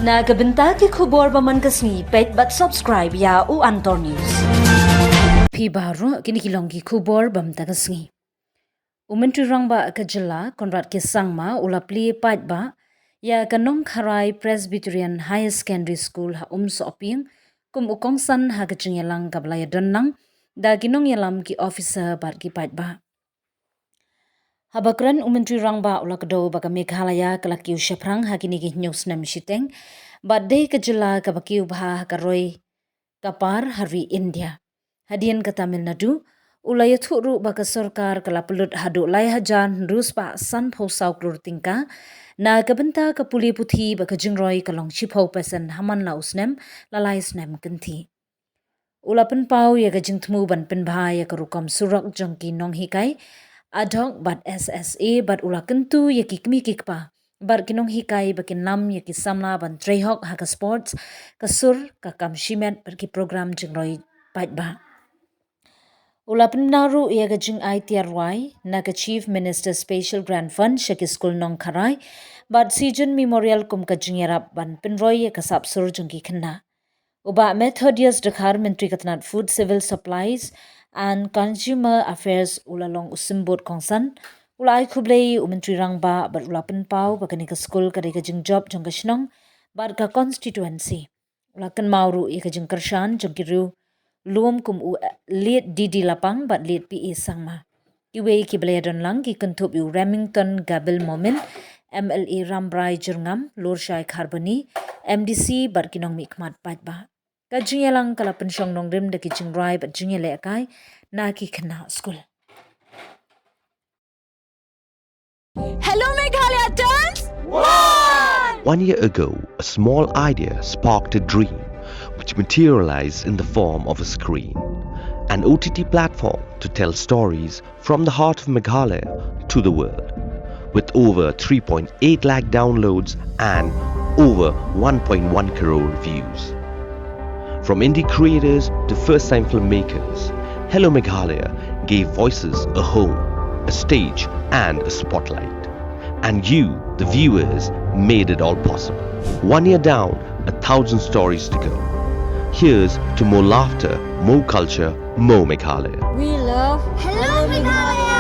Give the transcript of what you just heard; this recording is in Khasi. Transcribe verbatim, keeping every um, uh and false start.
Na ka bynta ki khubor ba man ka sngi, peit bad subscribe ïa u Antor News. Phi baroh, kine ki long ki khubor ba man ka sngi. U Myntri Rangbah ka jylla, Conrad K Sangma, u la plie paidbah ïa ka Nongkharai Presbyterian Higher Secondary School ha Umsohpieng kum u kongsan ha ka jingïalang kaba la ïadon lang da ki nongïalam, ki officer bad ki paidbah. Haba kren u Myntri Rangbah, u la kdew ba ka Meghalaya ka la kiew shaphrang ha kine ki hynñiew snem shiteng bad dei ka jylla kaba kiew bha ha ka roi ka par ha ri India. Hadien ka Tamil Nadu, u la ïathuh ruh ba ka sorkar ka la pynlut haduh lai hajar hynriew spah sanphew saw klur tyngka na ka bynta ka pule puthi bad ka jingroi ka long shiphew percent ha man la u snem, la lai snem kynthih. U la pynpaw ïa ka jingthmu ban pynbha ïa ka rukom surok jong ki nonghikai ad hoc bad S S A, bad u la kyntu ïa ki kmie ki kpa bad ki nonghikai ba kin lam ïa ki samla ban trei hok ha ka sports, ka sur, ka kam shimet bad ki program jingroi paidbah. U la pynbna ruh ïa ka jingai tiar rwai na ka Chief Minister Special Grant Fund sha ki skul Nongkharai bad Sijun Memorial kum ka jingïarap ban pynroi ïa ka sap sur jong ki khynnah. U Bah Methodius Dkhar, Myntri ka tnad Food, Civil Supplies and Consumer Affairs, u la long u symbud kongsan. U la ai khublei u Myntri Rangbah bad u la pynpaw ba kane ka skul ka dei ka jingjop jong ka shnong bad ka constituency. U la kynmaw ruh ïa ka jingkyrshan jong ki riewlum kum u Late D D Lapang bad Late P A Sangma. Kiwei kiba la ïadon lang ki kynthup ïa u Remington Gabil Momin, M L A Rambrai Jyrngam, Lurshai Kharbani, M D C bad ki nongmihkhmat paidbah. Ka jingïalang ka la pynshong nongrim da ki jingrwai bad jingïalehkai na ki khynnah skul. Hello Meghalaya turns one! One year ago, a small idea sparked a dream which materialized in the form of a screen, an O T T platform to tell stories from the heart of Meghalaya to the world. With over three point eight lakh downloads and over one point one crore views. From indie creators to first time filmmakers, Hello Meghalaya gave voices a home, a stage, and a spotlight. And you, the viewers, made it all possible. One year down, a thousand stories to go. Here's to more laughter, more culture, more Meghalaya. We love Hello Meghalaya!